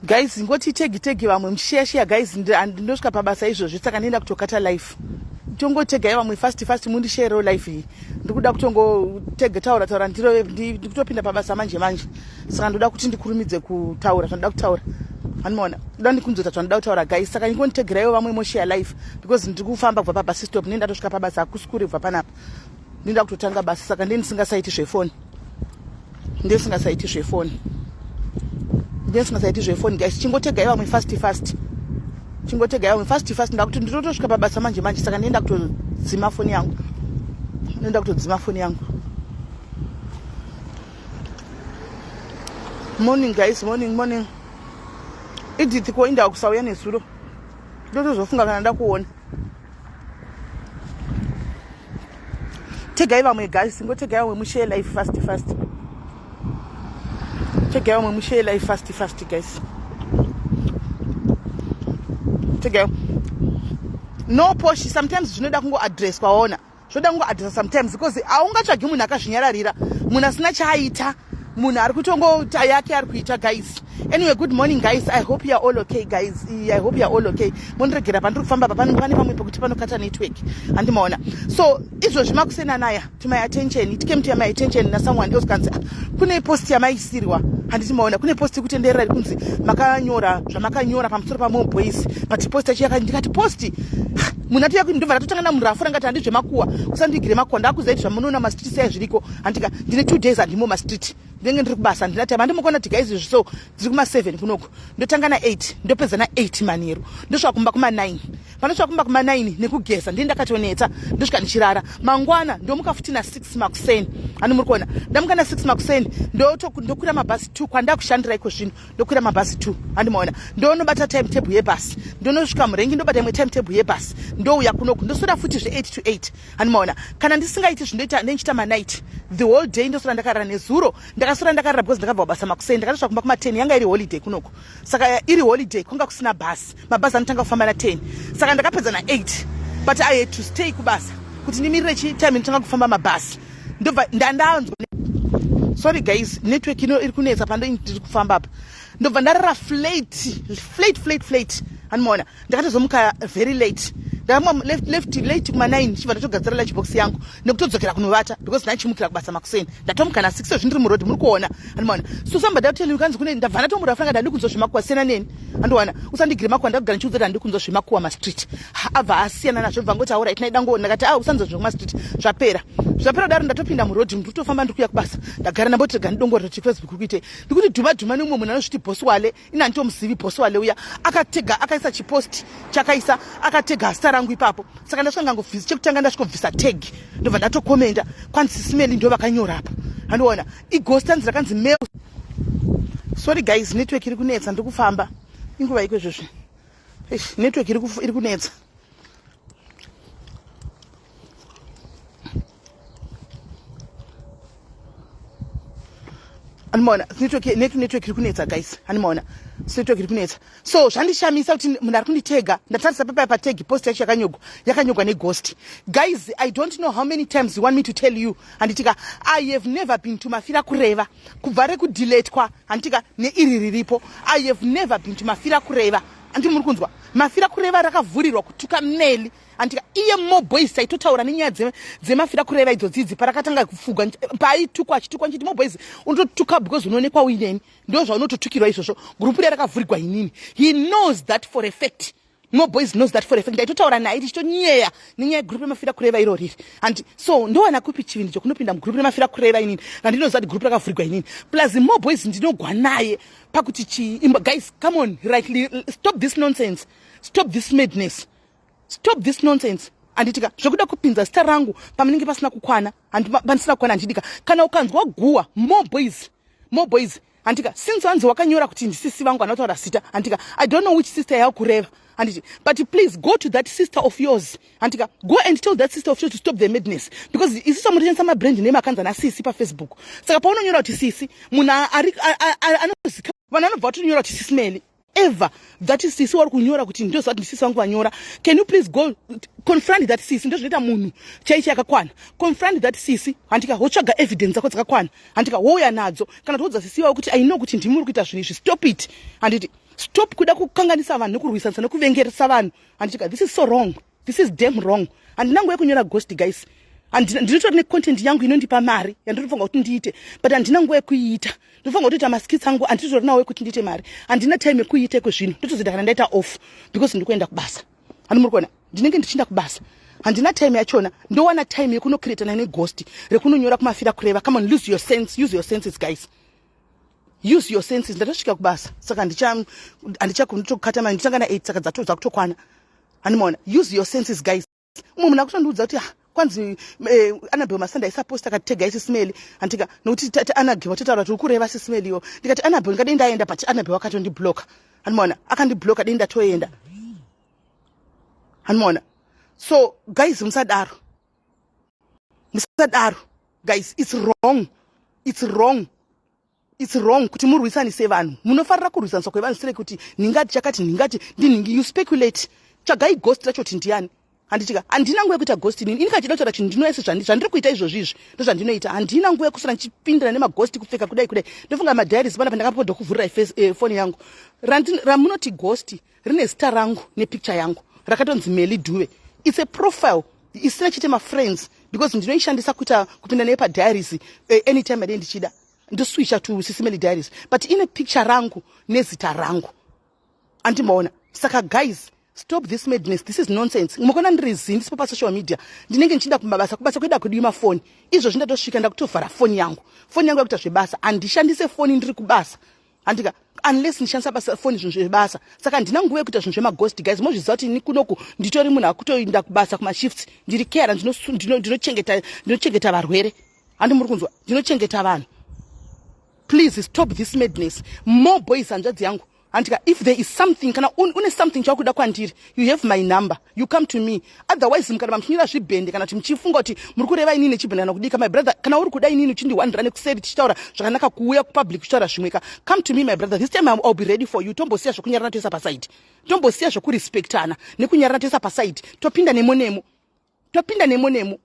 Guys ngoti tegi tegi vamwe mushiya shiya guys ndosvika pabasa izvozvi saka ndienda kutokata life tongotegai vamwe fast fast mundisharewo life iyi ndikuda kutongotega taura taura ndirove ndikutopinda pabasa manje manje saka ndoda kuti ndikurumidze kutaura zvandoda kutaura anomaona ndoda ndikunzota zvandoda kutaura guys saka ingonitegeraiwo vamwe moshare life because ndiri kufamba kubva pabus stop ndini ndatosvika pabasa hakusi kure kubva panapa ndinoda kutotanga basa saka ndini ndisingasaiti zvefoni ndisingasaiti zvefoni ndisingasaiti zvefoni guys chingotegai vamwe fast fast chingotegai vamwe fast fast ndakuti ndinotosvika pabasa manje manje saka ndienda kutodzima foni yangu ndinoenda kutodzima foni yangu morning guys morning morning Edith ko indawa kusauya nezuro ndotozofunga kana ndakuona tegai vamwe guys ngotegai vamwe mushare life fast fast tegai vamwe mushare life fast fast guys tegai no posh sometimes zvinoda kungo address kwaona zvoda kungo addressa sometimes because haungatsvagi munhu akazvinyararira munhu asina chaaita munhu ari kutongoita yake ari kuita guys anyway good morning guys i hope youare all okay guys i hope youare all okay mondiregera pandiri kufamba pa pane pamwe pekuti panokata network handimaona so izvozvi makusenanaya to my attention it came to my attention nasomeone else kanzi ah, kune post yamaisirwa handiti maona kune post ikutenderera iri kunzi makanyora zvamakanyora pamusoro pamoboys but post yacho yaka ndikati post munhu ati yakuti ndobva ndatotanga namurafu rangati handi zvemakuwa usandigire makuwa ndakuziva kuti zvamunoona mastreet sei zviriko handika ndine two days handimo mastreet ndinenge ndiri kubasa handina time handimukona kuti guys izvi so dziri kuma seven kunoku ndotanga na eight ndopedza na eight manheru ndosvika kumba kuma nine pandosvika kumba kuma nine nekugeza ndini ndakatonetsa ndosvika ndichirara mangwana ndomuka futi na six makuseni handi muri kuona ndamuka na six makuseni ndokwira mabhasi two kwandakushandira iko zvino ndokwira mabhazi two handimaona ndonobata time table yebhasi ndonosvika murengi ndobata imwe time table yebhasi ndouya kunoku ndoswera futi zve 8 to 8 handimaona kana ndisingaiti zvindoita ndendichiita manight the whole day ndoswera ndakarara nezuro ndakaswera ndakarara because ndakabva kubasa makuseni ndakatosvika kumba kuma 10 yanga iri holiday kunoku saka iri holiday kwanga kusina bhasi mabhazi anotanga kufamba na 10 saka ndakapedza na 8 but i had to stay kubasa kuti ndimirire chi time inotanga kufamba mabhasi ndobva ndandanzwa sorry guys network ino iri kunetsa pando ndiri kufamba apa ndobva ndarara flate flate flate flate andimaona ndakatozomuka very late ndakamuka left left late kuma 9 chibva ndatogadzira lunch box yangu nekutodzokera kunovata because ndaichimukira kubasa makuseni ndatomuka na 6 sezvo ndiri muroad muri kuona andimaona so somebody tell you kanzi kune ndabva ndatomura franga ndandi kunzwa zvemakuwa siyana neni andiwana usandigire makuwa ndakugara ndichiudza kuti handi kunzwa zvemakuwa mastreet abva asiyana nazvo bva ngoti aura itina idango ndakati a ah, usanzwa zvekumastreet zvapera zvapera kudaro ndatopinda muroad ndiri kutofamba ndiri kuya kubasa ndagara ndamboti rega ndidongorere kuti facebook uri kuitei ndikuti dhuma dhuma neumwe munhu anozviti boss wale ini handitomuzivi boss wale uya akatega akaisa chipost chakaisa akatega zita rangu ipapo saka ndasvika ngangobvisa chekutanga ndasvikobvisa tag ndobva ndatokomenda kwanzi sisimeli ndo vakanyora apa andiona ighost hanzi rakanzi mail sorry guys network iri kunetsa ndiri kufamba inguva iko izvozvi network iri kunetsa andimaona network network iri kunetsa guys andimaona network iri kunetsa so zvandishamisa kuti munhu ari kunditega ndatarisa pepaya pategi post yacho yakanyogwa yakanyogwa neghost guys i don't know how many times you want me to tell you handitika i have never been to mafira kureva kubva rekudiletwa handitika neiri riripo i have never been to mafira kureva andi muri kunzwa mafira kureva rakavhurirwa kutuka meli Andika iye more boys taitotaura nenyaya dzemafira kureva idzo dzidzi parakatanga kufugwa paaitukwa achitukwa nchiti more boys unototuka because unoonekwa uineni ndo zvaunototukirwa izvozvo group riya rakavhurigwa inini he knows that for a fact more boys knows that for a fact ndaitotaura naye tichitonyeya nenyaya yegroup remafira kureva iro riri and so ndowana kupi chivindi chokunopinda mugroup remafira kureva inini randinoziva kuti group rakavhurigwa inini plus more boys ndinogwa naye pakuti chii guys come on rightly stop this nonsense stop this madness stop this nonsense anditika zvekuda kupinza zita rangu pamunenge pasina kukwana pandisina kukwana handidika kana ukanzwa guwa more boys more boys handika since wanzi wakanyora kuti ndisisi vangu anotaura zita handika i don't know which sister yakureva handiti but please go to that sister of yours handika go and tell that sister of yours to stop the madness because isu samurichandisa mabrand name akanzi ana sisi pafacebook saka paunonyora kuti sisi munhu anozika vanhu vanobva vatonyora kuti sisi meli ever that sisi wari kunyora kuti ndoziva kuti ndisisi vangu vanyora can you please go confront that sisi ndozvinoita munhu chaichi yakakwana confront that sisi handika wotsvaga evidence dzako dzakakwana handika wouya nadzo kana toudza sisi vavo kuti i know kuti ndimi uri kuita zvinhu izvi stop it handiti Stop kuda kukanganisa vanhu nekurwisanisa nekuvengeresa vanhu, handitika? This is so wrong. This is damn wrong. Handina nguva yekunyora ghost, guys. Ndinotori necontent yangu inondipa mari yandinofanira kuti ndiite, but handina nguva yekuiita. Ndinofanira kutoita maskits angu, handitori nawo yekuti ndiite mari. Handina time yekuiita ikozvino. Ndotozoita kana ndaita off, because ndiri kuenda kubasa. Handi muri kuona ndinenge ndichienda kubasa? Handina time yachona. Ndowana time yekunocreatana neghost rekunonyora kumafira kureva? Come on, lose your sense. Use your senses, guys. Use your senses. Ndatosvika kubasa, saka handichakundotokata mari. Nditanga na8, saka dzakutokwana. Handimaona? Use your senses, guys. Umwe munhu akutondiudza kuti, "Ah, kwanzi Anabel Masanda isaposta akatega iSis Melly." Handika nokuti Anabel totaura kuti uri kureva Sis Melly. Ndikati, "Anabel, ndingadei ndaenda, but Anabel akatondibloka." Handimaona? Akandibloka, dei ndatoenda. Handimaona? So guys, musadaro, musadaro, guys. It's wrong, it's wrong, it's wrong kuti murwisanise vanhu. Munofarira kurwisaniswa kwevanhu sire kuti nhingati chakati, nhingati ndinhingi. You speculate. Tsvagai ghost racho kuti ndiani, handitika? Handina nguva yekuita ghost inini. Ini kachida kutaura chinhu, ndinoese zvandiri kuita izvozvi. Izvi ndo zvandinoita. Handina nguva yekuswera ndichipindira nemaghost, kupfeka kudai kudai. Ndofunga madiaries pana pandakapodha kuvhurira foni yangu. Ramunoti ghost rine zita rangu nepicture yangu, rakatonzi Meli Duve. It's a profile isina chete mafriends, because ndinoishandisa kuita kupinda naye padiaries anytime adei ndichida. Ndoswitcha to Sis Melly Diaries, but ine picture rangu nezita rangu, andimaona? Saka guys, stop this madness. This is nonsense. Mukona ndiri zii, ndisipo pasocial media, ndinenge ndichienda kumabasa. Kubasa kweda kwedu mafoni. Izvozvi ndatosvika, ndakutovhara foni yangu. Foni yangu yakuita zvebasa. Handishandise foni ndiri kubasa, handika? Unless ndishandisa basa foni, zvinhu zvebasa. Saka handina nguva yekuita zvinhu zvemaghost, guys. Mozviziva kuti ini kunoku nditori munhu akutoinda kubasa kumashifts. Ndiri carer, ndinochengeta varwere. Handi muri kunzwa? Ndinochengeta vanhu. Please stop this madness. More boys, hanzvadzi yangu, handika? If there is something, kana une something chakuda kwandiri, you have my number, you come to me. Otherwise, mukana muchinyora zvibhende, kana kuti muchifunga kuti muri kureva inini nechibhende kana kudika, my brother, kana uri kuda inini uchindiwanira nekuseri, tichitaura zvakanaka, kuuya kupublic uchitaura zvimwe ka, come to me, my brother. This time I'll be ready for you. Tombosiya zvokunyarana, toisa paside. Tombosiya zvokurespectana nekunyarana, toisa paside. Topinda nemo nemo, topinda nemo nemo,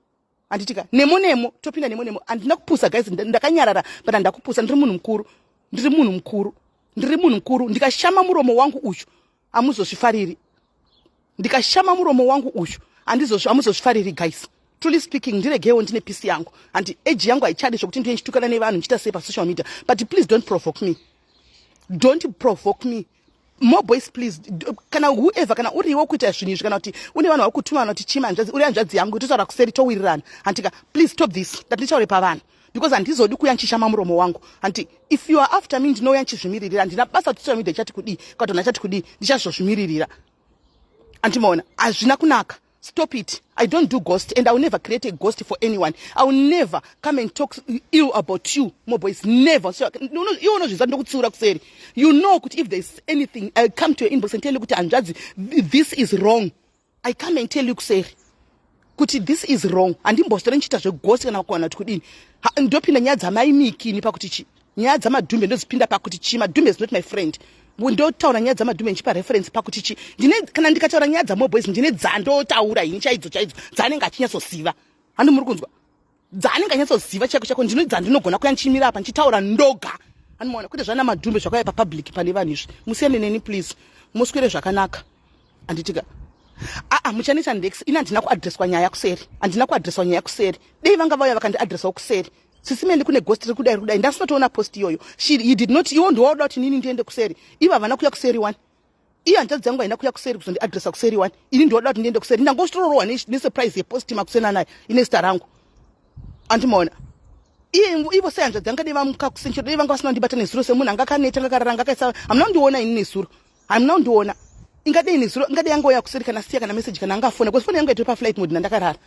handitika? Nemo nemo, topinda nemo nemo. Handina kupusa, guys. Ndakanyarara, but handakupusa. Ndiri munhu mukuru, ndiri munhu mukuru, ndiri munhu mukuru. Ndikashama muromo wangu uyu, hamuzozvifariri. Ndikashama muromo wangu uyu, hamuzozvifariri, guys. Truly speaking, ndiregewo ndine peace yangu. Handi age yangu haichadi zvokuti ndiye ndichitukana nevanhu, ndichiita sei pasocial media. But please, don't provoke me, don't provoke me. More boys, please. Kana whoever, kana uriwo kuita zvinhu izvi, kana kuti une vanhu vari kutuma, kana kuti chima, hanzvadzi, uri hanzvadzi yangu, totaura kuseri, towirirana, handika? Please stop this. Ndati ndichaure pavanhu because handizodi kuuya ndichishama muromo wangu. Handi if you are after me, ndinouya ndichizvimiririra. Handina basa kuti social media ichati kudii, kana kuti achati kudii. Ndichazozvimiririra, andimaona? Hazvina kunaka. Stop it. I don't do ghost and I will never create a ghost for anyone. I will never come and talk ill about you, more boys. Never. So iwe unozviziva, ndokutsiura kuseri. You know kuti if there is anything, I come to your inbox and tell you kuti, "Hanzvadzi, this is wrong." I come and tell you kuseri kuti this is wrong. Handimbostora ndichiita zveghost kana kuwana kuti kudini. Ndopinda nyaya dzamaimikini pakuti chi nyaya dzamadhumbe ndodzipinda pakuti chi Madhumbe is not my friend. Ndotaura nyaya dzamadhumbe ndichipa reference pakuti chi ndine kana ndikataura nyaya dzamoboys, ndine dzandotaura ini chaidzo chaidzo dzaanenge achinyatsoziva. Handi muri kunzwa? Dzaanenge anyatsoziva chaiko chaiko, ndino dzandinogona kuya ndichimira apa ndichitaura ndoga. Andimaona kwete zvana Madhumbe zvakauya papublic pane vanhu izvi. Musiyane neni, please. Muswere zvakanaka, handitika? Aa, muchaneta ndex. Ini handina kuadreswa nyaya kuseri, handina kuadreswa nyaya kuseri. Dei vanga vauya vakandiadresawo kuseri, "Sis Melly, kune ghost riri kudai, riri kudai," ndasinotoona post iyoyo. He did not. Iwo ndiwauda kuti nini ndiende kuseri. Ivo havana kuya kuseri one. Iye hanzvadzi yangu haina kuya kuseri kuzondiadresa kuseri one. Ini ndiwauda kuti ndiende kuseri. Ndangostororohwa nesurprise yepost makuseni anaya ine zita rangu, andimaona? Iye ivo sehanzvadzi yangu, dei vamuka kuseni chero, dei vanga vasina kundibata nezuro semunhu anga akaneta, anga akarara, anga akaisa. Hamuna kundiona ini nezuro, hamuna kundiona. Ingadei nezuro, ingadei yangouya kuseri, kana siya kana message, kana angafona, because foni yangu yaitori paflight mode nandakarara,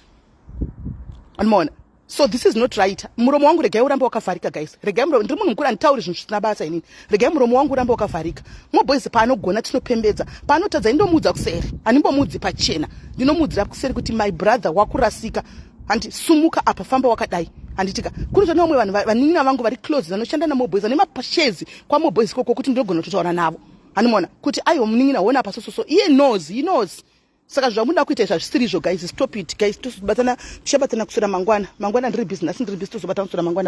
andimaona? So this is not right. Muromo wangu regai urambe wakavharika, guys. Regai muromo. Ndiri munhu mukuru, handitauri zvinhu zvisina basa inini. Regai muromo wangu urambe wakavharika. Moboys paanogona tinopembedza, paanotadza indomuudza kuseri. Handimbomuudzi pachena, ndinomuudzira kuseri kuti, "My brother, wakurasika. Handi sumuka apa, famba wakadai," handitika? Kune zvane vamwe vanhu, vanin'ina vangu vari close, vanoshanda namoboys, vane mashares kwamoboys ikoko, kuti ndinogona kutotaura navo, handimaona? Kuti, "Aiwa munin'ina, hona apa sososo." Iye knows, he knows. Saka zvamuda kuita izvi hazvisiri izvo, guys. Stop it, guys. Tozobatana, tichabatana kuswera mangwana. Mangwana ndiri busy, nhasi ndiri busy. Tozobatana kuswera mangwana.